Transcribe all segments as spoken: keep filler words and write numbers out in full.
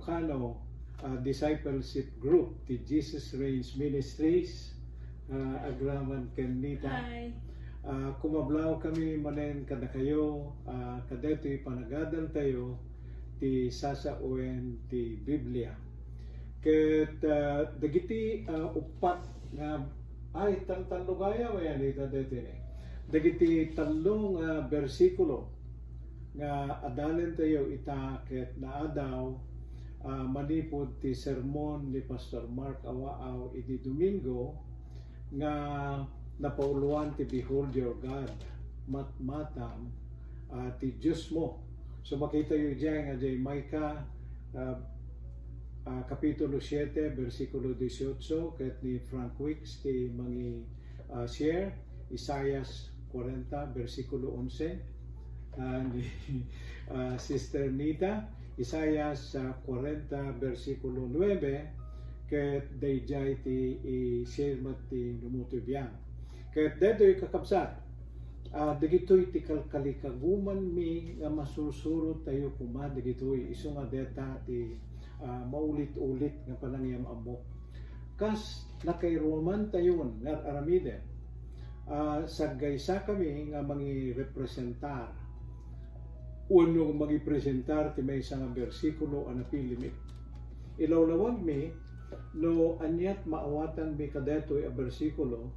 Kano, ah, discipleship group ti Jesus Reigns Ministries, ah, agraman ken Nita. Hi. Ah, kumablaw kami manen kadakayo, ah, kadaytoy panagadaltayo ti sasawen ti Biblia. Ket, ah, dagiti, ah, uppat nga, ay, tan-, tallo gayam, ayan, ita daytoy ne. Dagiti tallo nga bersikulo nga adalentayo ita ket naadaw, ah, manipud ti sermon ni Pastor Mark Awaaw idi Domingo nga napauloan ti Behold Your God, matmatam, ah, ti Diosmo. So, makitayo diay nga diay Micah, ah, ah, Kapitulo siete, bersikulo dieciocho, ket ni Frank Wicks ti mangi-, ah, share, Isaias kuarenta, bersikulo onse, ah, ni, ah, Sister Nita, Isaias, ah, kuarenta, bersikulo nuebe, ket daydiay ti i-share met ti numutoy biag. Ket daytoy, kakabsat, ah, dagitoy ti kalkalikagumanmi nga masursurottayo koma dagitoy, isu nga deta ti, ah, maulit-ulit nga panangiyam-ammok. Kas nakairumantayon nga ar-aramiden, ah, saggaysakami nga mangirepresentar wenno mangipresentar ti maysa nga bersikulo a napilimi. Ilawlawagmi no ania ti maawatanmi kadaytoy a bersikulo,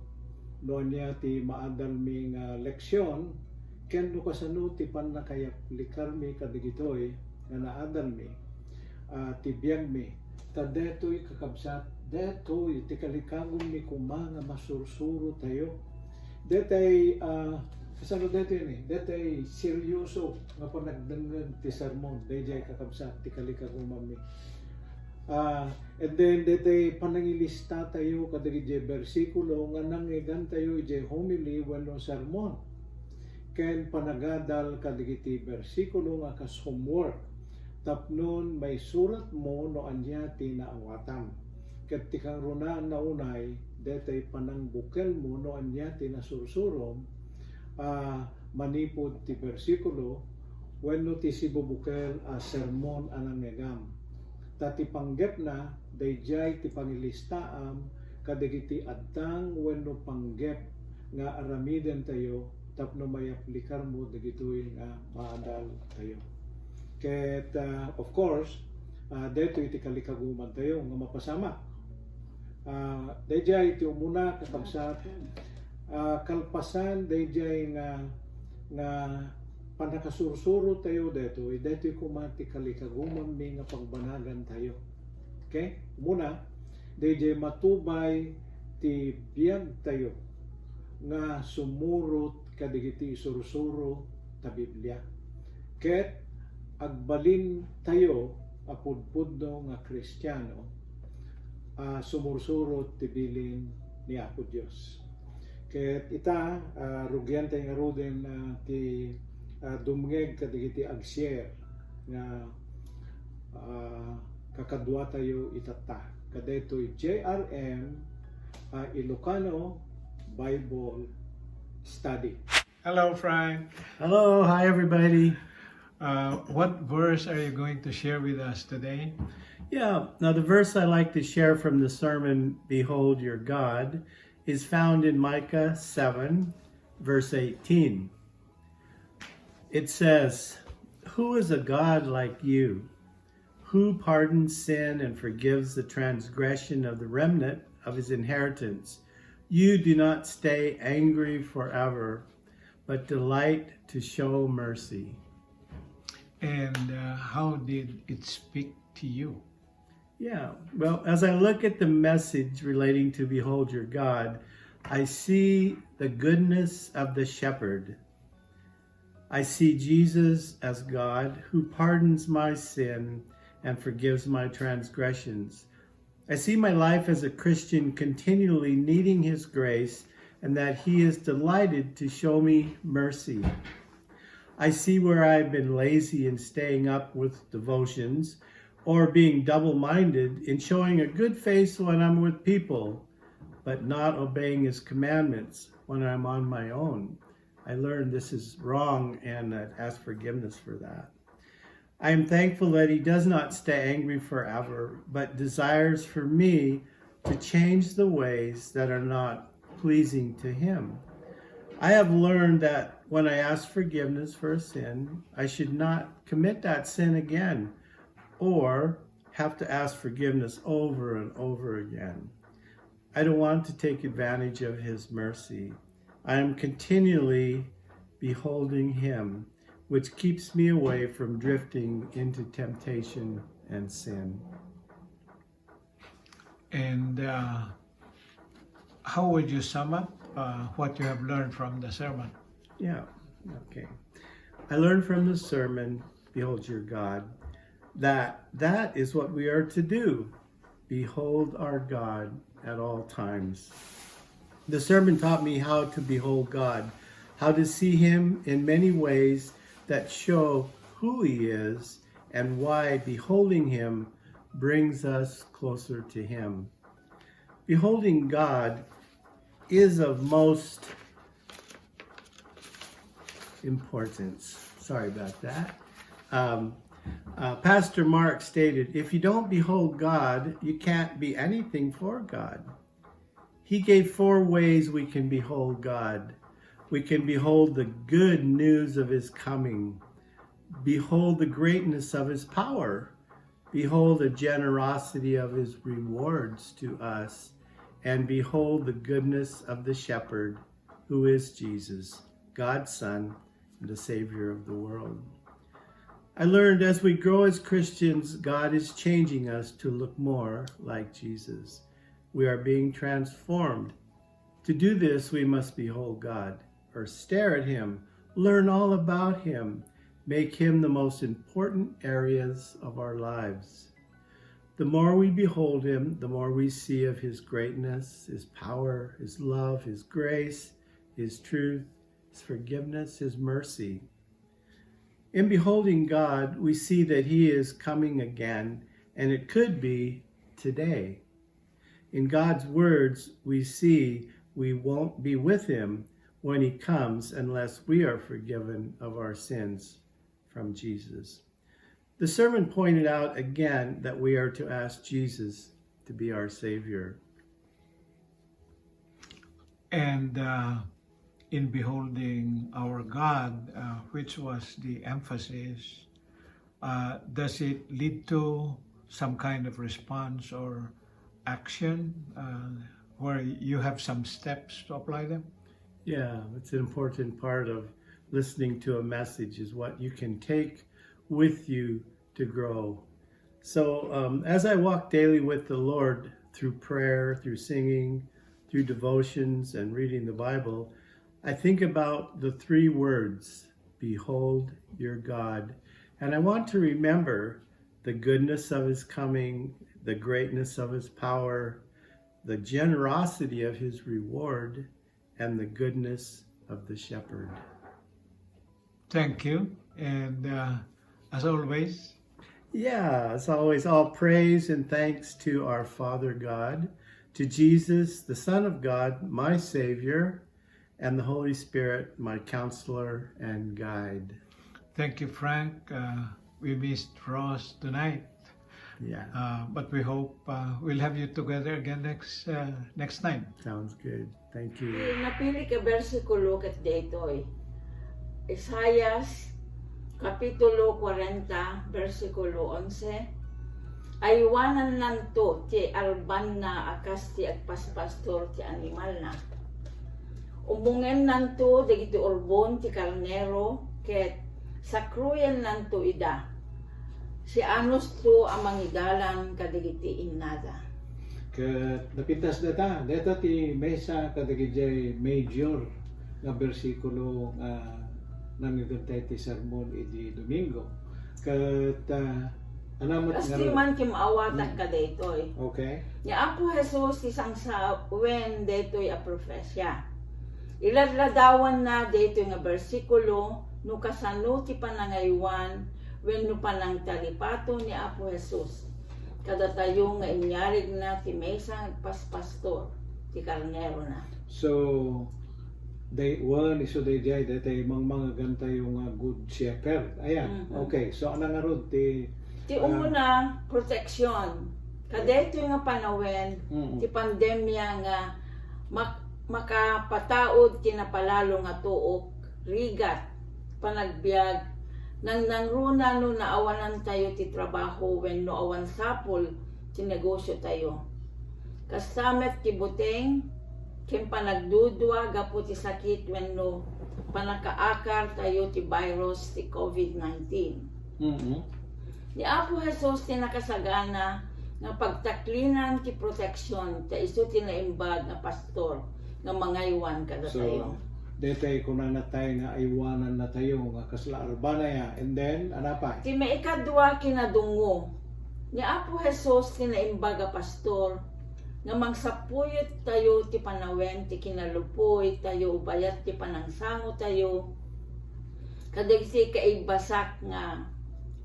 no ania ti maadalmi nga leksion, ken no kasano ti pannakayaplikarmi kadagitoy nga naadalmi, ah, ti biagmi. Ta daytoy, kakabsat, daytoy ti kalikaguanmi koma nga masursurotayo. Daytay, ah, kasano daytoy ni? Daytay seryoso nga panagdengngeg ti sermon. Daydiay, kakabsat, ti kalikagumanmi. Ah, and then, daytay panangilistatayo kadagiti bersikulo nga nangngegantayo idiay homily wenno sermon. Ken panagadal kadagiti bersikulo nga kas homework tapnon maisuratmo no ania ti naawatam. Ket ti kangrunaan nga unay, daytay panangbukelmo no ania ti nasursurom a manipud ti bersikulo wenno ti sibubukel a sermon a nangngegam. Ta ti panggepna, daydiay ti pangilistaam kadagiti adtang wenno panggep nga aramidentayo tapno mayaplikarmo dagitoy nga maadaltayo. Ket, ah, of course, ah, daytoy ti kalikagumantayo nga mapasamak. Ah, daydiay ti umuna, kakabsat, ah, kalpasan daydiay nga, nga pannakasursurotayo daytoy, daytoy koma ti kalikagumanmi nga pagbanagantayo. Okay? Umuna, daydiay matubay ti biagtayo nga sumurot kadagiti isursuro ta Biblia. Ket agbalintayo a pudpudno nga Kristiano a sumursurot ti bilin ni Apo Dios. Ket ita, ah, rugiantay ngaruden, ah, ti, ah, dumngeg kadagiti ag-share nga, ah, kakaduatayo itatta. Kadaytoy J R M, ah, Ilocano Bible Study. Hello, Frank. Hello, hi, everybody. Uh, what verse are you going to share with us today? Yeah, now the verse I like to share from the sermon, Behold Your God, is found in Micah seven, verse eighteen. It says, "Who is a God like you, who pardons sin and forgives the transgression of the remnant of his inheritance? You do not stay angry forever, but delight to show mercy." And, uh, how did it speak to you? Yeah, well, as I look at the message relating to Behold Your God, I see the goodness of the shepherd. I see Jesus as God who pardons my sin and forgives my transgressions. I see my life as a Christian continually needing His grace and that He is delighted to show me mercy. I see where I've been lazy in staying up with devotions or being double minded in showing a good face when I'm with people, but not obeying His commandments when I'm on my own. I learned this is wrong and, uh, ask forgiveness for that. I am thankful that he does not stay angry forever, but desires for me to change the ways that are not pleasing to him. I have learned that when I ask forgiveness for a sin, I should not commit that sin again or have to ask forgiveness over and over again. I don't want to take advantage of his mercy. I am continually beholding him, which keeps me away from drifting into temptation and sin. And uh, how would you sum up uh, what you have learned from the sermon? Yeah, okay. I learned from the sermon, Behold Your God, that that is what we are to do. Behold our God at all times. The sermon taught me how to behold God, how to see Him in many ways that show who He is and why beholding Him brings us closer to Him. Beholding God is of most importance. Sorry about that. Um, uh, Pastor Mark stated, "If you don't behold God, you can't be anything for God." He gave four ways we can behold God. We can behold the good news of His coming, behold the greatness of His power, behold the generosity of His rewards to us, and behold the goodness of the Shepherd, who is Jesus, God's Son, and the Savior of the world. I learned as we grow as Christians, God is changing us to look more like Jesus. We are being transformed. To do this, we must behold God, or stare at Him, learn all about Him, make Him the most important areas of our lives. The more we behold Him, the more we see of His greatness, His power, His love, His grace, His truth, His forgiveness, His mercy. In beholding God, we see that He is coming again, and it could be today. In God's words, we see we won't be with Him when He comes unless we are forgiven of our sins from Jesus. The sermon pointed out again that we are to ask Jesus to be our Savior. And uh, in beholding our God, uh, which was the emphasis, uh, does it lead to some kind of response or action uh, where you have some steps to apply them? Yeah, it's an important part of listening to a message, is what you can take with you to grow. So um, as I walk daily with the Lord through prayer, through singing, through devotions, and reading the Bible, I think about the three words, "Behold your God." And I want to remember the goodness of His coming, the greatness of His power, the generosity of His reward, and the goodness of the Shepherd. Thank you. And uh, as always, Yeah, as always, all praise and thanks to our Father God, to Jesus, the Son of God, my Savior, and the Holy Spirit, my counselor and guide. Thank you, Frank. Uh, we missed Ross tonight. Yeah. Uh, but we hope uh, we'll have you together again next uh, next time. Sounds good. Thank you. Ti napili nga bersikulo ket daytoy, Isaias, Kapitulo kuarenta, bersikulo onse, "Aywanannanto ti arbanna a kas ti agpaspastor ti animalna. Umongennanto dagiti urbon ti karnero ket sakroyennanto ida. Sianusto a mangidalan kadagiti innada." Ket napintas data, data ti maysa kadagiti major nga bersikulo nga nangngeddeng tayo ti sermon idi Domingo. Ket uh, anamet Kas ti man kim-awatak kadaytoy. Okay. Ni Apo Jesus ti sangsawen daytoy a profesia. Iladladawanna daytoy nga bersikulo no kasano ti panangaywan wenno panangtalipato ni Apo Jesus kadatayo nga inyarigna ti maysa nga agpaspastor ti karnerona. So, Day one, isu dayjay, daytay mangmangegantayo nga Good Shepherd. Ayan. Mhm. Okay, so, ano ngarud ti, Ti ah, umuna, protection. Kadaytoy nga panawen, mm, ti pandemia nga mak-, makapataud ti napalalo nga tuok, rigat, panagbiag, nangnangruna no naawanantayo ti trabaho wenno awan sapul ti negosiotayo. Kasta met ti buteng ken panagdudua gapu ti sakit wenno panakaakartayo ti virus ti covid nineteen. Mhm. Ni Apo Jesus ti nakasagana nga pagtaklinan ti proteksion ta isu ti naimbag nga pastor nga mangaywan kadatayo. So, daytay kunanatayo nga aywanannatayo nga kasla arbanaya. And then, ano pa? Ti maikadua, kinadungngo. Ni Apo Jesus ti naimbag a pastor nga mangsappuyottayo ti panawen ti kinalupuytayo bayat ti panangsangotayo kadagiti kaibbasak nga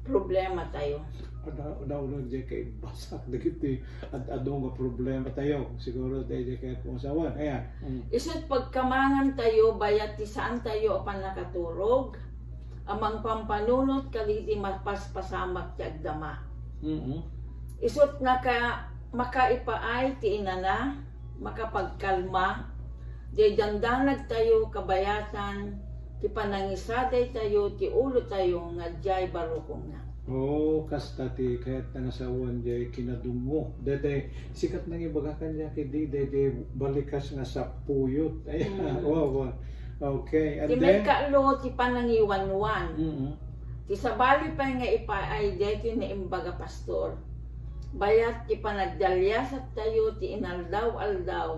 problematayo. Ada, ada ulo diay kaibbasak dagiti ad-adu nga problematayo. Siguro daydiay kayat kong asawan. Ayan. Mm. Isu't pagkamangantayo bayat ti saantayo a pannakaturog, a mangpampanunot kadagiti mapaspasamak ti agdama. Mm-mm. Isu't naka-, makaipaay ti inana, makapagkalma, diay dandanagtayo kabayatan ti panangisadaytayo ti ulotayo nga diay barukongna. Oh, kasta ti kayat nga sawen diay kinadungngo. Daydiay, sikat nga ibaga kaniak idi, daydiay balikas nga sappuyot. Ay, mm. Wow, wow. Okay, and then? Ti maikatlo, ti panangiwanwan. Mm-hmm. Ti sabali pay nga ipaay daytoy naimbag a pastor, bayat ti panagdaliasattayo ti inaldaw-aldaw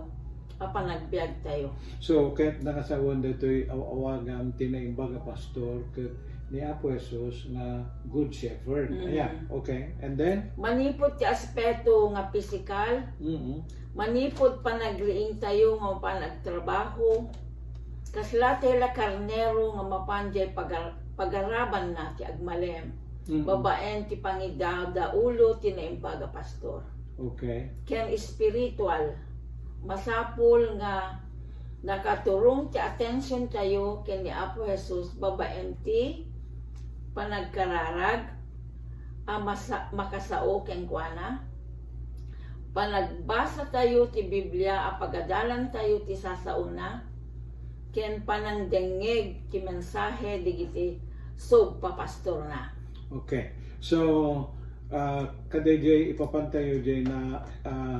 a panagbiagtayo. So, ket nakasawan daytoy aw-awagan ti naimbag a pastor ket ni Apo Jesus nga Good Shepherd. Mm. Ayan, okay. And then? Manipud ti aspeto nga pisikal, mm-hmm, manipud panagriingtayo nga mapan agtrabaho, kasla ti la karnero nga mapan diay pagar-, pagarabanna ti agmalem, mm-hmm, babaen ti pangidadaulo ti naimbag a pastor. Okay. Ken espiritual, masapul nga nakaturong ti atensiontayo ken ni Apo Jesus babaen ti panagkararag a masa-, makasao kenkuana, panagbasatayo ti Biblia a pagadalantayo ti sasaona, ken panangdengngeg ti mensahe dagiti sugpapastorna. Okay. So, ah, kadaydiay ipapantayo diay na, ah,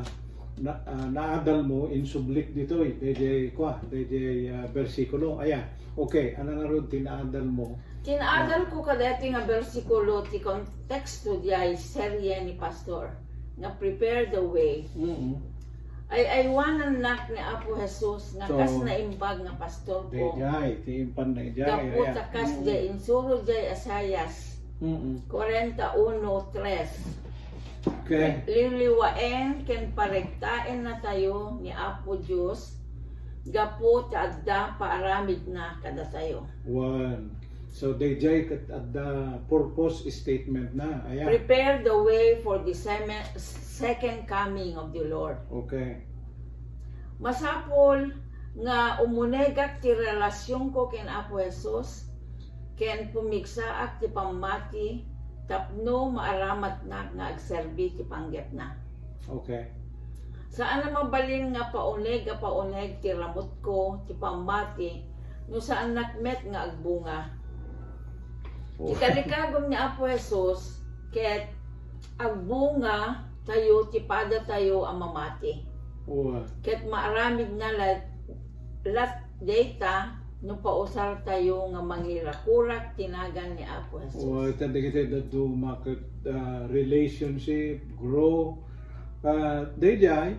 na, ah, naadalmo insublik ditoy, daydiay, kua, daydiay, ah, bersikulo. Aya, okay, ano ngarud ti naadalmo? Ti naadalko kadaytoy nga bersikulo ti konteksto diay serye ni Pastor nga Prepare the Way. Mm-mm. Ay-aywanannak ni Apo Jesus nga, so, kas naimbag nga pastorko. Daydiay, ti impan daydiay. Gapu ta kas, mm, diay insuro diay Isaias, mm-mm, kuarenta uno tres. Okay. Liwliwaen ken paregtaennatayo ni Apo Dios gapu ta adda paaramidna kadatayo. One. So, daydiay ket adda purpose statement na. Ayan. Prepare the way for the seme-, second coming of the Lord. Okay. Masapul nga umunegak ti relasionko ken Apo Jesus, ken pumigsaak ti pammati tapno maaramatnak nga agserbi ti panggepna. Okay. Saan a mabalin nga pauneg a pauneg ti ramutko ti pammati no saannak met nga agbunga. Ti, oh, tarigagum ni Apo Jesus ket agbunga tayo ti padatayo a mamati. Wa. Ket maaramidna la-, lat-, dayta no pausartayo nga mangirakurak ti nagan ni Apo Jesus. Wa, ita dagiti dadduma ket, ah, relationship, grow. Ah, daydiay,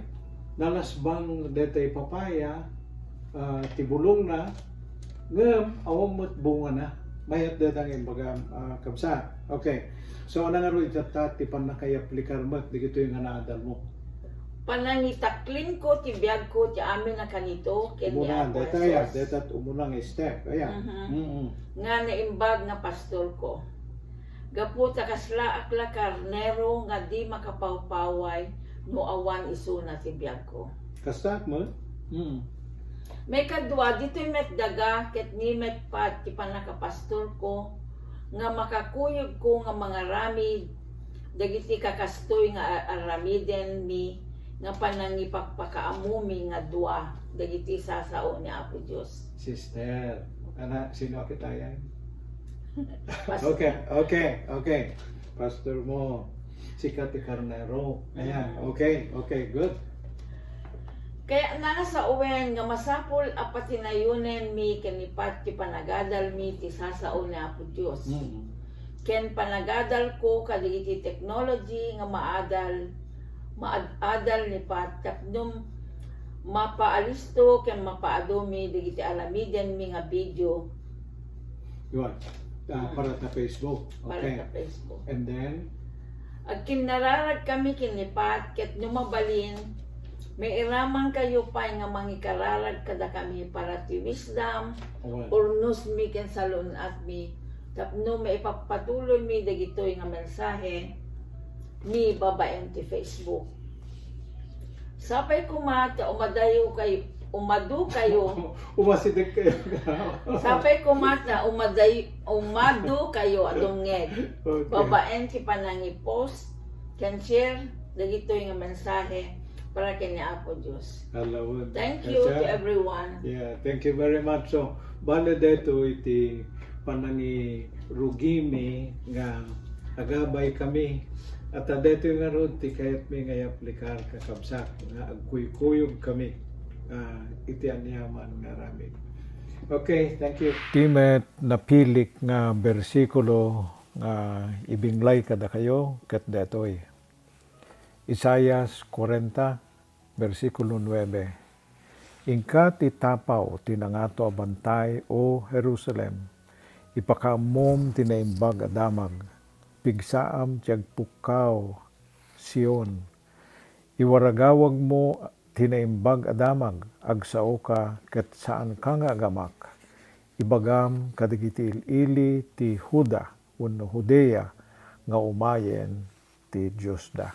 nalasbang daytay papaya, ah, ti bulongna, ngem awan met bungana. Mayat dayta nga imbagam, ah, kabsat. Okay. So, ano ngarud itatta ti pannakayaplikar met dagitoy nga naadalmo? Panangitaklinko ti biagko ti amin a kanito ken ni Apo Jesus. Umuna, dayta, ya, dayta ti umuna nga step. Aya. Mhm. Mm-mm. Nga naimbag nga pastorko. Gapu ta kaslaak la karnero nga di makapawpaway no awan isuna ti biagko. Kastaak met? Mm. Maikadua, ditoy met daga ket ni met Pat ti pannakapastorko nga makakuyogko nga mangaramid dagiti kakastoy nga a-, aramidenmi nga panangipakpakaammomi nga dua dagiti sasao ni Apo Dios. Sister, ana, sino a kitayan? Pastor. Okay, okay, okay. Pastor mo, sika ti karnero. Ayan, Mm. Okay, okay, good. Kayatna nga sawen nga masapul a patinayonenmi ken ni Pat ti panagadalmi ti sasao ni Apo Dios. Mm. Ken panagadalko kadagiti technology nga maadal, maad-adal ni Pat tapno mapaalisto ken mapaadumi dagiti aramidenmi nga video. Yuan. Ah, para ta Facebook. Para Okay. ta Facebook. And then? Agkinnararag kami ken ni Pat, ket no mabalin, mairaman kayo pay nga mangikararag kadakami para ti wisdom, Awan. Urnusmi ken salun-atmi, tapno maipagpatuloymi dagitoy nga mensahe mi babaen ti Facebook. Sapay koma ta umadayo kay-, umadu kayo. Umasideg kayo. Sapay koma ta umaday-, umadu kayo a dumngeg. Okay. Babaen ti panangi-post ken share dagitoy nga mensahe para ken ni Apo Dios. Alawan. Thank you to everyone. Yeah, thank you very much. So, bale daytoy ti panangirugimi nga agabay kami. At daytoy ngarud ti kayatmi nga iaplikar, kakabsat, nga agkuykuyog kami, ah, iti aniaman nga aramid. Okay, thank you. Ti met napilik nga bersikulo nga ibinglay kadakayo ket daytoy. Isaias kuarenta, bersikulo nuebe. Inka ti tapaw ti nangato a bantay, O Jerusalem. Ipakaammom ti naimbag a damag. Pigsaam ti agpukkaw, Sion. Iwaragawagmo ti naimbag a damag, agsaoka ket saanka nga agamak. Ibagam kadagiti il-ili ti Juda wenno Judea nga umayen ti Diosda.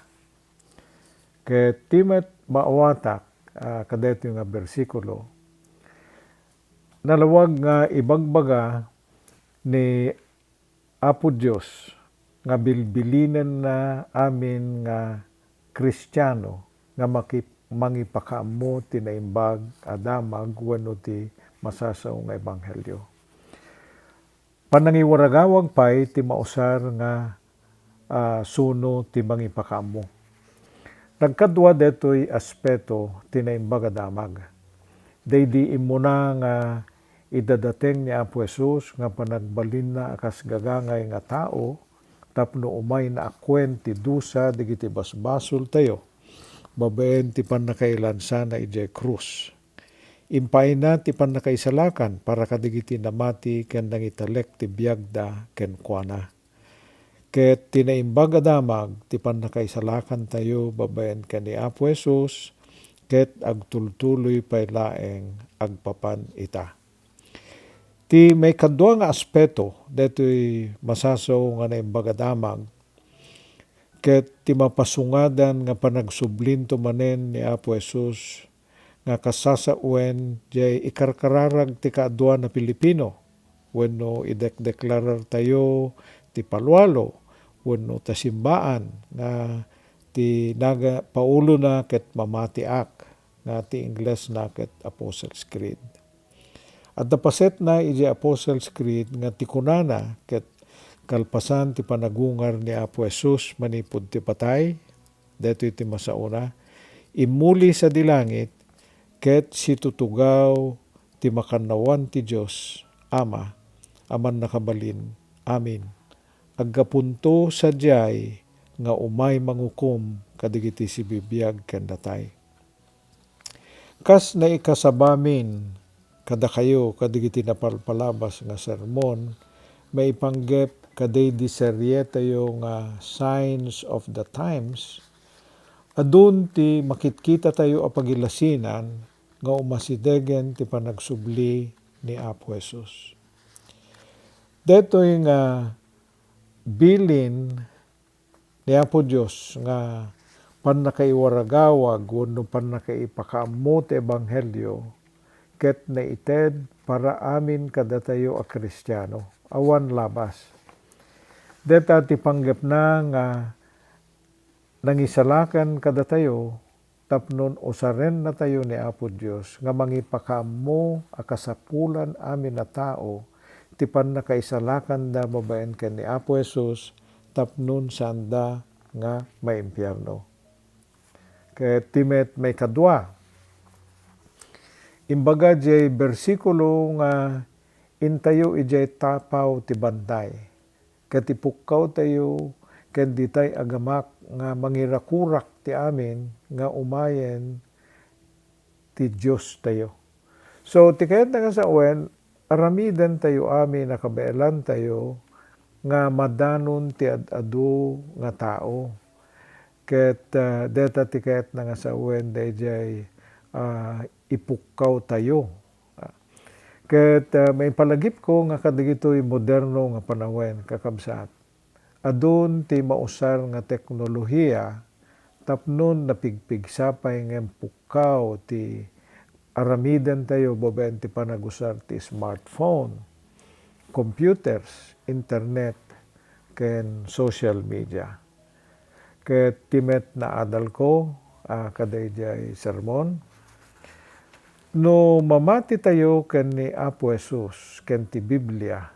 Ket ti met maawatak, ah, kadaytoy nga bersikulo, nalawag nga ibagbaga ni Apo Dios nga bilbilinenna amin nga Kristiano nga maki-, mangipakaammo ti naimbag a damag wenno ti masasao nga ebanghelio. Panangiwaragawag pay ti mausar nga, ah, suno ti mangipakaammo. Nagkadua daytoy aspeto ti naimbag a damag. Daydi immuna nga idadateng ni Apo Jesus nga panagbalinna a kas gagangay nga tao tapno umayna a kuen ti dusa dagiti basbasoltayo babaen ti pannakailansana idiay krus. Impaayna ti pannakaisalakan para kadagiti namati ken nangitalek ti biagda kenkuana. Ket ti naimbag a damag ti pannakaisalakantayo babaen ken ni Apo Jesus, ket agtultuloy pay laeng agpapan ita. Ti maikadua nga aspeto daytoy masasao nga naimbag a damag, ket ti mapasungadan nga panagsublinto manen ni Apo Jesus nga kasasawen diay ikarkararag ti kaaduan a Filipino wenno idekdeklarartayo ti palualo wenno ta simbaan nga ti naga-, paulona ket mamatiak nga ti Inglesna ket Apostles' Creed. Adda pasetna idiay Apostles' Creed nga ti kunana ket kalpasan ti panagungar ni Apo Jesus manipud ti patay, daytoy ti masaona, immuli sadi langit ket situtugaw ti makannawan ti Dios Ama a Mannakabalin. Amen. Aggapunto sadiay nga umay mangukom kadagiti sibibiag ken natay. Kas naikasabamin kadakayo kadagiti napalpalabas nga sermon, maipanggep kadaydi serietayo nga Signs of the Times, adun ti makitkitatayo a pagilasinan nga umasidegen ti panagsubli ni Apo Jesus. Daytoy nga bilin ni Apo Dios nga pannakaiwaragawag wenno pannakaipakaammo ti ebanghelio ket naited para amin kadatayo a Kristiano. Awan labas. Deta ti panggepna nga nangisalakan kadatayo tapno usarennatayo ni Apo Dios nga mangipakaammo a kasapulan amin a tao ti pannakaisalakanda babaen ken ni Apo Jesus tapno saanda nga maimpierno. Ket ti met maikadua, imbaga diay bersikulo nga intayo idiay tapaw ti bantay, ket ipukkawtayo ken ditay a gamak nga mangirakurak ti amin nga umayen ti Diostayo. So, ti kayatna nga sawen, aramidentayo amin a kabaelantayo nga madanon ti ad-adu nga tao. Ket, ah, deta ti kayatna nga sawen daydiay, ah, ipukkawtayo. Ket, ah, maipalagipko nga kadagitoy moderno nga panawen, kakabsat. Adun ti mausar nga teknolohiya tapno napigpigsa pay nga impukkaw ti aramidentayo babaen ti panagusar ti smartphone, computers, internet, ken social media. Ket ti met naadalko a kadaydiay sermon, no mamatitayo ken ni Apo Jesus ken ti Biblia,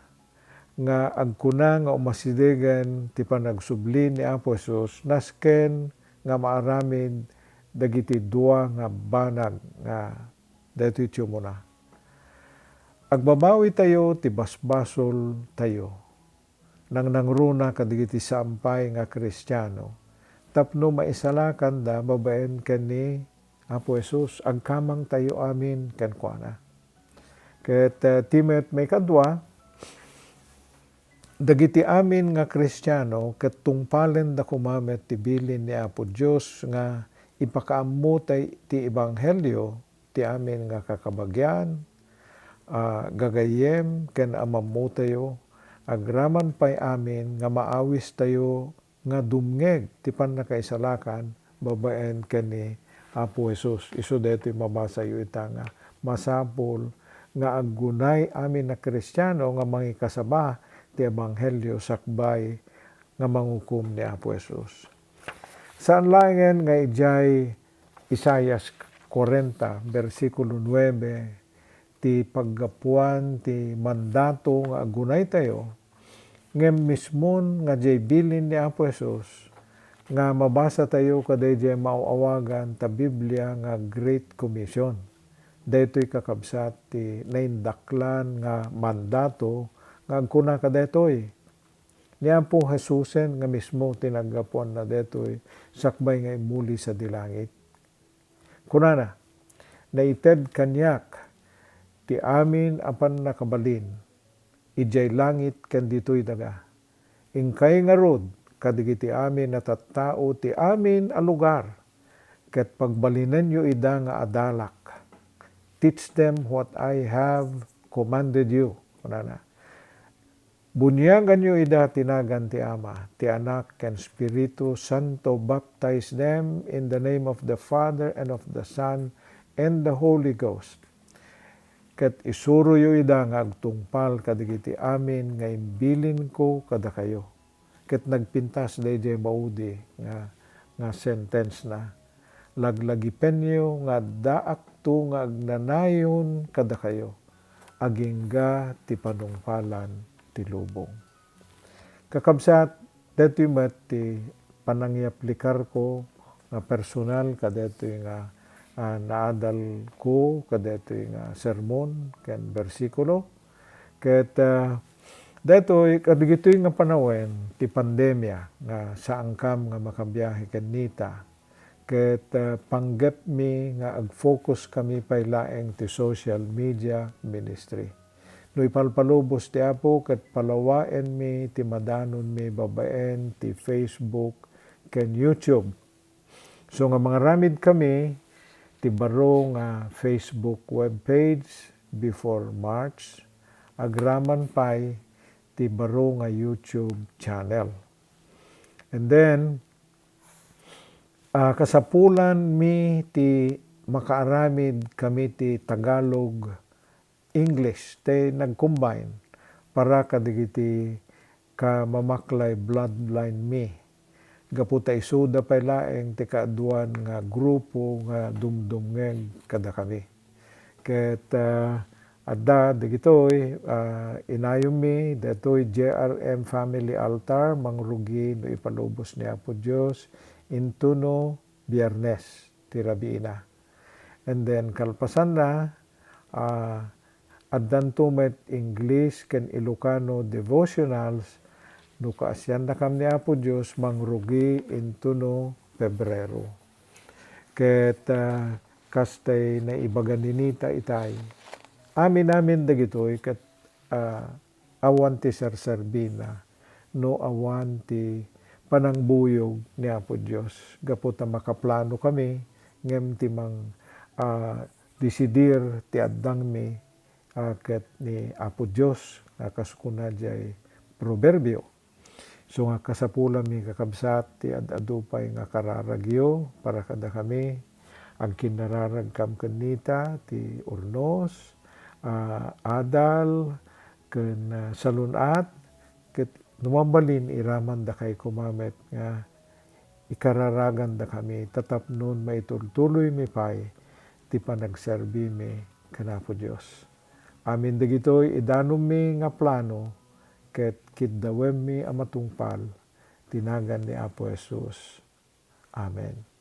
nga agkuna nga umasidegen ti panagsubli ni Apo Jesus nasken nga maaramid dagiti dua nga banag nga daytoy ti umuna. Agbabawitayo ti basbasoltayo. Nangnangruna kadagiti saan pay nga Kristiano tapno maisalakanda babaen ken ni Apo Jesus, agkamangtayo amin kenkuana. Ket, eh, ti met maikadua, dagiti amin nga Kristiano ket tungpalenda koma met ti bilin ni Apo Dios nga ipakaammo tay ti ebanghelio ti amin nga kakabagian, a gagayyem ken ammotayo, agraman pay amin nga maawistayo nga dumngeg ti pannakaisalakan babaen ken ni Apo Jesus. Isu daytoy mabasayo ita nga masapul nga aggunay amin a Kristiano nga mangikasaba ti ebanghelio sakbay nga mangukom ni Apo Jesus. Saan laengen nga idiay Isaias kuarenta, bersikulo nuebe, ti paggapuan ti mandato nga aggunaytayo, ngem mismon nga diay bilin ni Apo Jesus nga mabasatayo kadaydiay maaw-awagan ta Biblia nga Great Commission. Daytoy kakabsat ti naindaklan nga mandato nga agkuna kadaytoy, ni Apo Jesusen nga mismo ti naggapuanna daytoy sakbay nga immuli sadi langit. Kunana, "Naited kaniak ti amin a pannakabalin idiay langit ken ditoy daga. Inkay ngarud kadagiti amin a tattao ti amin a lugar, ket pagbalinenyo ida nga adalak. Teach them what I have commanded you," kunana. Buniaganyo ida ti nagan ti Ama, ti Anak, ken Espiritu Santo. Baptize them in the name of the Father, and of the Son, and the Holy Ghost. Ket isuroyo ida nga agtungpal kadagiti amin nga imbilinko kadakayo. Ket nagpintas daydiay maudi nga, nga sentence na. Laglagipenyo nga addaakto nga agnanayon kadakayo, agingga ti panungpalan ti lubong. Kakabsat, daytoy met ti panangiaplikarko nga personal kadaytoy nga, ah, naadalko kadaytoy nga sermon ken bersikulo. Ket, ah, daytoy, kadagitoy nga panawen ti pandemia nga saankam nga makabiahe ken Nita. Ket, ah, panggepmi nga agfocus kami pay laeng ti social media ministry. No ipalpalubos ti Apo, ket palawaenmi ti madanonmi babaen ti Facebook ken YouTube. So nga mangaramid kami ti baro nga Facebook webpage before March, agraman pay ti baro nga YouTube channel. And then, ah, kasapulanmi ti makaaramid kami ti Tagalog, English, ti nag-combine para kadagiti kamamaklay bloodline mi. Gapu ta isuda pay laeng ti kaaduan nga grupo nga dumdumngeg kadakami. Ket, ah, adda dagitoy, ah, inayonmi, daytoy J R M Family Altar, mangrugi no ipalubos ni Apo Dios, intono Biernes ti rabiina. And then, kalpasanna, ah, addanto met English ken Ilocano devotionals no kaasiannakam ni Apo Dios mangrugi intono Pebrero. Ket, ah, kastay naibaga ni Nita itay, amin-amin dagitoy ket, ah, awan ti serserbina no awan ti panangbuyog ni Apo Dios. Gapu ta makaplano kami, ngem ti mang, ah, desidir ti addangmi, ah, ket ni Apo Dios, nga kas kuna diay proverbio. So nga kasapulami, kakabsat, ti ad-adu pay nga kararagyo para kadakami. Agkinnararagkam ken Nita ti urnos, ah, adal, ken, ah, salun-at, ket no mabalin, iramandakay koma met nga ikararagandakami, ta tapnon maitultuloymi pay ti panagserbimi ken Apo Dios. Amin dagitoy idanummi nga plano ket kiddawemmi a matungpal ti nagan ni Apo Jesus. Amen.